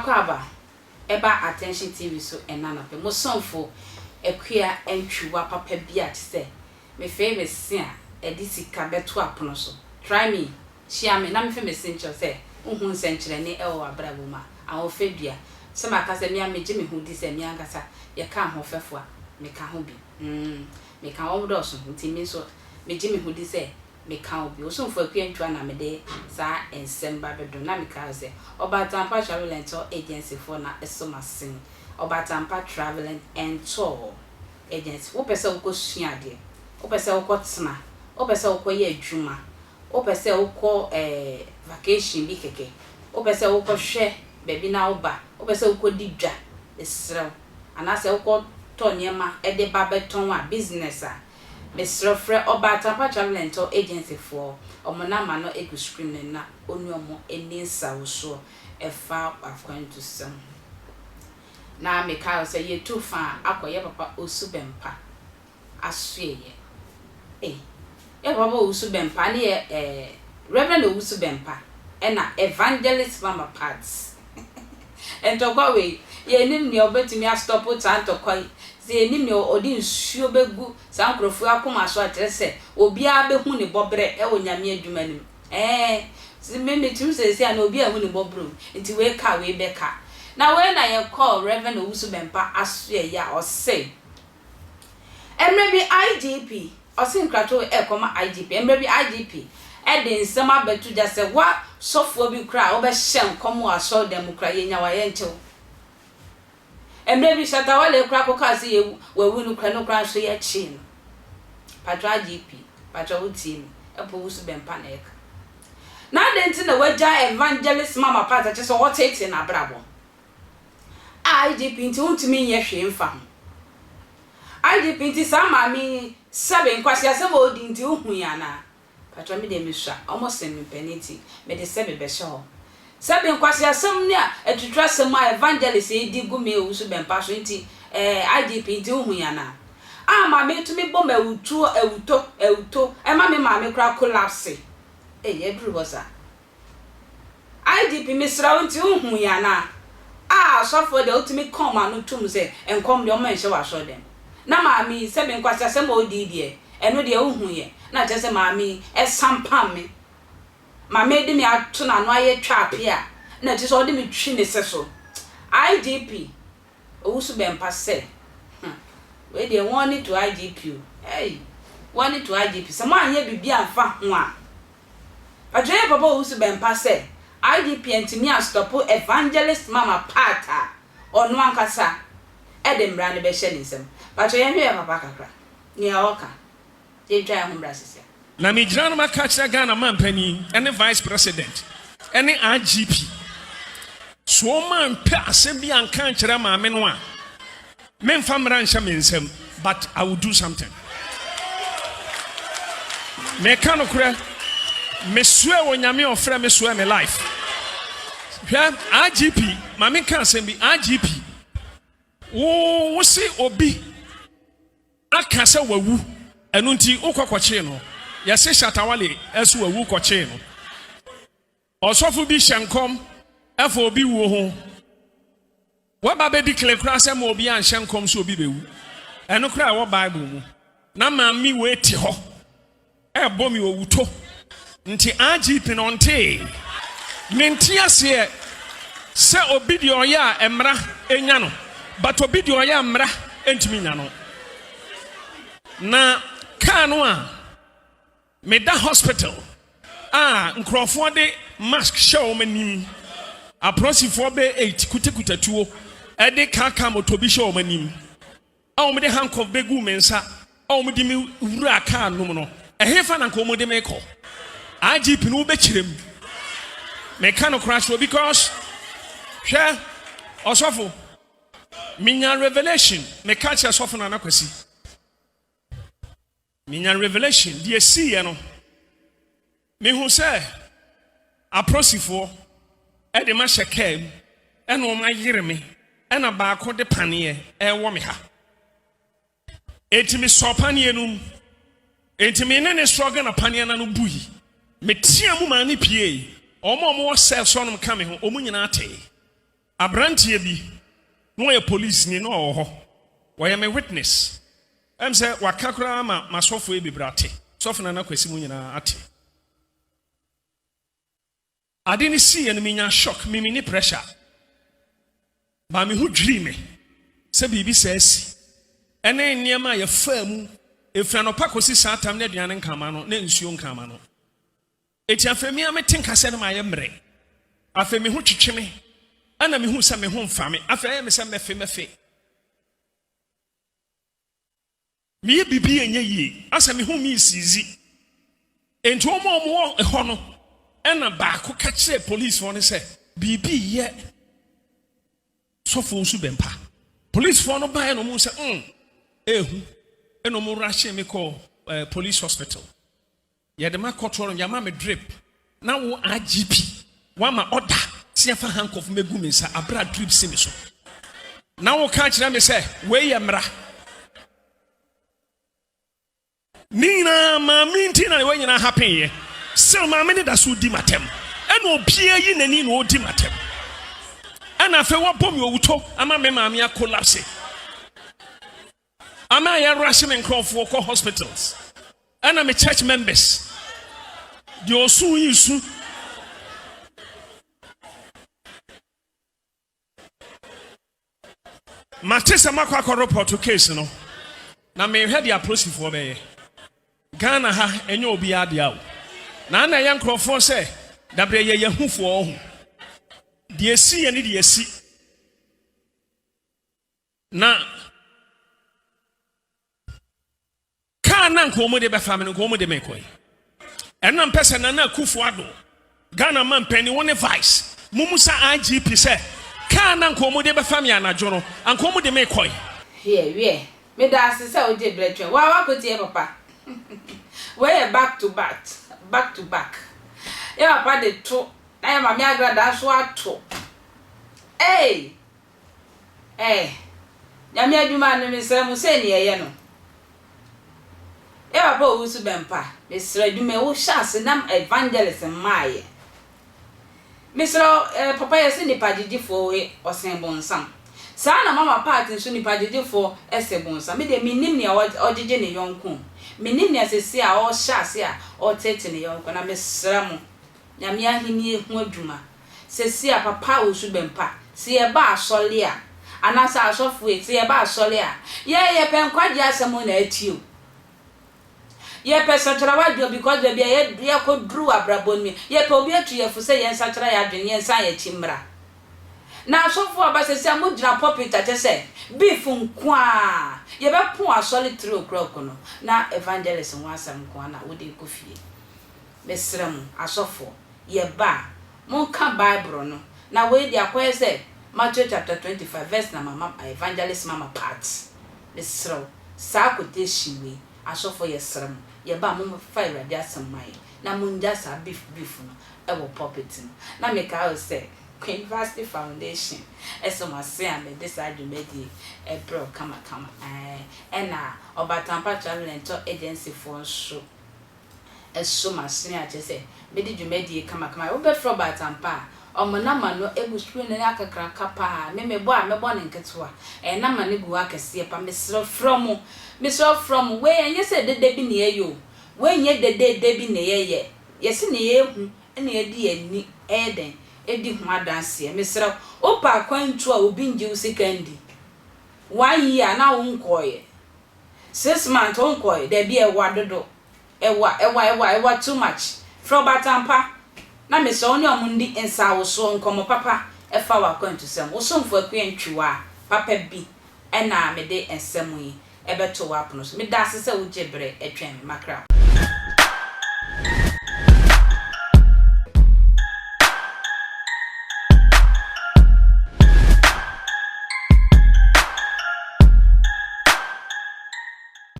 Akwaaba ɛba Attention TV so ɛna anɔpɛ. Mo somfo Akua Antwiwa papa bi a kyesɛ mefee me se a ɛde sika bɛto apono so. Try me, hyia me na mefe me se nkyerɛ wo sɛ wohu nsɛnkyerɛnne ɛwɔ w'abrabɔ mu a. Ahoɔfɛ dua. Sɛ maka sɛ me a megye me ho di sɛ me ankasa yɛka ahoɔfɛfo a, meka ho bi. Mm, meka wɔn dɔɔso nti me nso megye me ho di sɛ meka wo bi. Osomfo Akua Ntua na mede saa nsɛm ba bɛdom na mekae wo sɛ Ɔbatampa Travel and Tour Agency foɔ na ɛsɔ m'asen. Ɔbatampa Travel and Tour Agency. Wopɛ sɛ wokɔ sua adeɛ, wopɛ sɛ wokɔ tena, wopɛ sɛ wokɔ yɛ adwuma, wopɛ sɛ wokɔ eh, vacation bi kɛkɛ, wopɛ sɛ wokɔ hwɛ baabi na woba, wopɛ sɛ wokɔ di dwa, mesrɛ wo, anaasɛ wokɔ tɔ nneɛma de ba bɛtɔn a, business a, mesrɛ wo frɛ Ɔbatampa Travel and Tour Agency foɔ, wɔn number no gu screen no na wo ne wɔn nni nsawosoɔ ɛfa w'akwantusɛm ho. Na mekae wo sɛ yɛtu fa akɔ yɛ papa Osu Bɛmpa asoɛeɛ. Ei, yɛ papa Owusu Bɛmpa ne yɛ eh, Reverend Owusu Bɛmpa ɛna Evangelist Mama Pat. Ntɔkwa wei, yɛnnim nea ɔbɛtumi astɔpo saa ntɔkwa yi. Sɛ yɛnnim nea ɔde nsuo bɛgu saa nkurɔfoɔ yi akoma so a, kyerɛ sɛ obiara bɛhu ne bɔberɛ wɔ Nyame adwuma no mu. Ɛɛ, me metumi seesei a na obi anhu ne bɔberɛ o, nti wei ka a wei bɛka. Na wei na yɛkɔɔ Rev. Owusu Bɛmpa asoɛeɛ a ɔse, mmerɛ bi IGP, ɔse nkratoɔ ɛrekɔma IGP, mmerɛ bi IGP de nsɛm abɛto dwa sɛ wa sɔfoɔ bi koraa a wobɛhyɛ nkɔm wɔ asɔredan mu koraa yɛnya wo a yɛnkye wo. Mmerɛ bi Shatta Wale koraa kɔkaa sɛ yɛwu wawu no koraa no koraa nso yɛkyee no. Patrɔ IGP, patrɔ wo tie me, ɛpo wo so bɛmpa na ɛka. Na adɛn nti na wagyae Evangelist Mama Pat a kyerɛ sɛ ɔteetee n'abrabɔ? A IGP nti wontumi nyɛ hwee mfa ho. IGP nti saa maame yi sɛbe nkwaseasɛm a ɔdi nti wohui anaa? Patrɔ me deɛ mesua, ɔmo sen me pɛ nti mede sɛbe bɛhyɛ hɔ. Sɛbe nkwaseasɛm ne atuturasɛm a evangelist yi di gu me Owusu Bɛmpa so nti eh IGP nti wohu yɛn anaa? A maame tumi bɔ me awutuo awuto awuto ɛma me maame koraa collapse ei aduru hɔ saa. IGP mesrɛ wo nti wonhuu yɛn anaa? Ah asɔfoɔ deɛ wotumi ka wɔn ano tom sɛ nkɔm deɛ wɔn nhyɛ wɔ asɔrdan mu. Na maame yi sɛbe nkwaseasɛm a ɔdi yi deɛ ɛno deɛ wonhuu yɛn na kyerɛ sɛ maame yi ɛsampam me ma me de me ato n'ano ayɛ twa ape a na kyerɛ sɛ ɔde me twi ne se so. IGP Owusu Bɛmpa sɛ hmm wei deɛ warning to IGP o ei warning to IGP sɛ moanyɛ biribi amfa ho a Patrɔyɛ papa Owusu Bɛmpa sɛ IGP antumi astɔpo Evangelist Mama Pat a ɔno ankasa de mmara no bɛhyɛ ne nsam. Patrɔ yɛnhwɛ yɛ papa kakra nea ɔka. Yɛntwa yɛn ho mmra sisia. Na megyina no maka akyerɛ Ghana manpanin ne vice president ne IGP so wɔn ampɛ asɛm bi anka ankyerɛ maame no a memfa mmara nhyɛ me nsam but I will do something. Meka nokorɛ, mesoɛ wɔ Nyame a ɔfrɛ me soɛ me life. Hwɛ IGP, ma menka asɛm bi, IGP, wo wo se obi aka sɛ wawu, ɛno nti wokɔ kɔkyee no. Yɛse Shatta Wale nso wawu kɔkyee no. Ɔsɔfo bi hyɛ nkɔm ɛfa obi wuo ho. Waba bɛdi kle koraa sɛ ma obi anhyɛ nkɔm sɛ obi bɛwu. Ɛno koraa ɛwɔ Bible mu. Na maame wei te hɔ ɛrebɔ me owuto. Nti IGP no ɔntee. Mente aseɛ sɛ obi deɛ ɔyɛ a mmara nya no but obi deɛ ɔyɛ a mmara ntumi nya no. Na kaa no a meda hospital a nkurɔfoɔ de mask hyɛ wɔn anim, apolisifoɔ bɛyɛ 8 kutakuta tuo de kaakaa moto bi hyɛ wɔn anim a wɔde handcuff bɛguu me nsa a wɔde me wuraa kaa no mu no, ɛhefa na nka wɔde me kɔ? IGP no wobɛkyerɛ mu. Meka no koraa kyerɛ because hwɛ ɔsɔfo, menya revelation, meka kyerɛ sɔfo Nana Kwasi. Menya revelation, deɛ ɛsiiɛ no, mehu sɛ aprosifoɔ de mahyɛ kaa mu ɛna wɔn ayere me ɛna baako de paneɛ ɛwɔ me ha. Enti mesɔɔ paneɛ no mu. Enti me ne ne struggle na paneɛ no ano bui. Metea mu maa ne piee. Wɔn a wɔwɔ cell so nom ka me ho, wɔn nyinaa tee. Aberanteɛ bi, na ɔyɛ polisini, na ɔwɔ hɔ. Ɔyɛ me witness. Ɛm sɛ waka koraa ma m'asɔfoɔ yi bebree ate. Sɔfo Nana Kwasi mu nyinaa ate. Ade no siiɛ no menyaa shock, me menni pressure. But me ho dwirii me sɛ biribi saa asi. Ɛne nneɛma a yɛfaa mu ɛfiri anɔpa kɔsi saa tam na aduane nka m'ano, na nsuo nka m'ano. Enti afei me ara mete nka sɛ na mayɛ mmerɛ. Afei me ho twetwe me, ɛna mehu sɛ me ho mfa me. Afei ɛyɛ me sɛ mɛfe mɛfe. Meyɛ biribi a ɛnyɛ yie, asɛ me ho resizi. Enti wɔn a wɔwɔ hɔ no, ɛna baako ka kyerɛɛ polisifoɔ no sɛ biribi reyɛ sɔfoɔ nso bɛmpa. Polisifoɔ no baeɛ na wɔn sɛ mm, ehu, ɛna wɔn rushee me kɔɔ eh, police hospital. Yɛde me akɔtoɔ no, yɛama me drip, na wo IGP woama order sɛ yɛmfa handcuff mmɛgu me nsa aberɛ a drip si me so, na woka kyerɛ me sɛ wei yɛ mmara. Ne nyinaa maame nti na wei nyinaa happen yɛ. Still maame no da so di m'atɛm, ɛna obiara yi n'ani na ɔredi m'atɛm, ɛna afei wɔabɔ me owuto ama me maame akolapse. Ama yɛ rush me nkurɔfoɔ kɔ hospitals ɛna me church members deɛ ɔsu yi su. Mate sɛ makɔ akɔ report case no na mehwɛ deɛ apolisifoɔ bɛyɛ. Ghana ha ɛnyɛ obiara dea o. Na ana ɛyɛ nkurɔfoɔ sɛ dabrɛ yɛ yahufoɔ ɔho. Deɛ ɛsi yɛ ne deɛ ɛsi. Na kaa na nka wɔn de bɛfa me no nka wɔn de me kɔe. Ɛna mpɛ sɛ Nana Akufo Addo, Ghana manpanin, wo ne Vice, mo mu sa IGP sɛ kaa na nka wɔn de bɛfa me anadwo no, anka wɔn de me kɔe. Wiɛ wiɛ, medaase sɛ wogyee berɛ twɛn. Waa woakɔtie papa. Wei yɛ back to back, back to back. Yɛ papa de to na yɛ maame agradaa nso ato. Ei! Eh, Nyame adwuma no mesrɛ mo sei ne yɛyɛ no. Yɛ papa Owusu Bɛmpa, mesrɛ adwuma yi wo hyɛ ase na evangelist mmaayɛ. Mesrɛ wo eh, papa yɛse nipa gyegyefoɔ wei ɔsen bonsam. Saa na mama part nso nipa gyegyefoɔ se bonsam. Me deɛ mennim nea ɔgyegye ne yɔnko o. Mennim nea seesei a ɔhyɛ ase a ɔreteete ne yɔnko na mesrɛ mo Nyame ahennie ho adwuma. Sɛsi a papa a osu bɛn pa, se yɛba asɔle a, anaasɛ asɔfo e, se yɛba asɔle a, yɛ yɛpɛ nkwagye asɛm na atie o. Yɛpɛ sakyera w'adwene o because baabi a yɛ yɛkɔ duru wɔ abrabɔ no mu, yɛpɛ obi atu yɛ fo sɛ yɛn sakyera yɛ adwene, yɛn san yɛ akyi mmra. Na asɔfo aba sɛsi a mo gyina pulpit a kyɛsɛ beef nkoaa, yɛbɛpon asɔle three o'clock no na evangelist ho asɛm nkoaa na wode kɔ fie. Mesrɛ mo, asɔfoɔ, yɛba a, monka Bible no, na wei deɛ akɔyɛ sɛ Matthew chapter 25 verse na mama Evangelist Mama Pat. Mesrɛ wo, saa quotation wei, asɔfoɔ yɛsrɛ mo, yɛba a momfa Awurade asɛm mma yɛn, na mongya saa beef beef no wɔ pulpit no. Na mekae wo sɛ, Queen Vasti Foundation so m'ase a mede saa dwumadie yi brɛ wo kamakama, ɛɛ, ɛna Ɔbatampa Travel and Tour Agency foɔ nso, ɛso m'asene a kyerɛ sɛ mede dwumadie kamakama wobɛfrɛ ɔbaatan pa a ɔmo nama no gu screen no akakraka paa me mebɔ a mɛbɔ no nketewa ɛɛ nama no gu hɔ akɛseɛ pa mesrɛ frɛ ɔmo mesrɛ wo frɛ ɔmo wei ɛnyɛ sɛ dede bi na yɛyɛ o wei nyɛ dedeede bi na yɛyɛ yɛse nea yɛhu na yɛde yɛn ani ɛyɛ dɛn ɛdi ho adanseɛ mesrɛ wo wopɛ akwantuo a obi ngye wo sika ndi one year na wo nkɔɔeɛ 6 months wonkɔe dabi ɛwa dodo ɛwa ɛwa ɛwa ɛwa too much frɛ ɔbaatan pa na mesrɛ wo ne ɔmo ndi nsawosoɔ nkɔmmɔ papa ɛfa w'akwantusɛm wo somfo Akua Ntwiwaa papa bi ɛna mede nsɛm yi ɛbɛto w'apono so medaase sɛ wogye bere ɛtwɛn me makra.